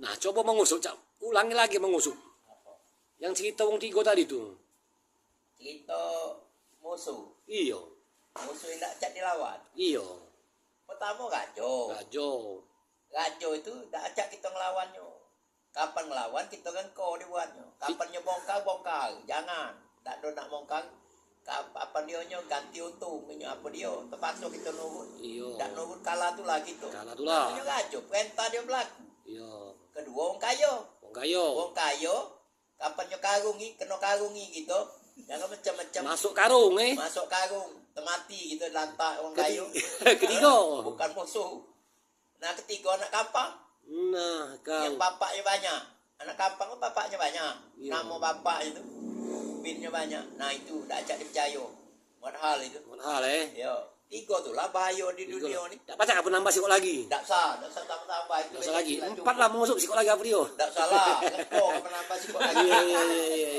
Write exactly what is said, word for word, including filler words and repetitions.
Nah, coba mengusuk, Cak. Ulangi lagi mengusuk. Yang cerita wong tigo tadi tu. Cerita musuh. Iyo. Musuh yang dak cak dilawan. Iyo. Pertama rajo. Rajo. Rajo itu dak cak kita ngelawannya. Kapan ngelawan kita rengko dibuatnya. Kapan nyo bongkar, bongkar. Jangan. Dak do nak bongkar. Kapan dia nyo ganti untung nyo apa dia. Terpaksa kita nurut. Iyo. Dak nurut kalah tu lah gitu. Kalah tu lah. Namonyo rajo, perintah dia berlaku. Iyo. Kedua orang kaya. Wong kayo. Orang kaya, kapan nyo karungi, kena karungi gitu. Jangan macam-macam. Masuk karung, eh. Masuk karung, temati gitu lantak orang kaya. Ketigo. Bukan musuh. Nah, ketiga anak kampang. Nah, Yang kau. bapaknya banyak. Anak kampang tu bapaknya banyak. Iya. Nama bapaknya tu. Binnya banyak. Nah, itu dak cak dipercaya. Buat hal itu. Buat hal, eh. Ya, tiga tu lah bahaya di dunia ni. Dak pacak aku nambah sikok lagi. Dak usah, dak usah tambah-tambah itu. Dak usah lagi. Empat lah mengusuk sikok lagi apa dia? Dak usah lah. Kau menambah sikok lagi. Iya, iya, iya, iya.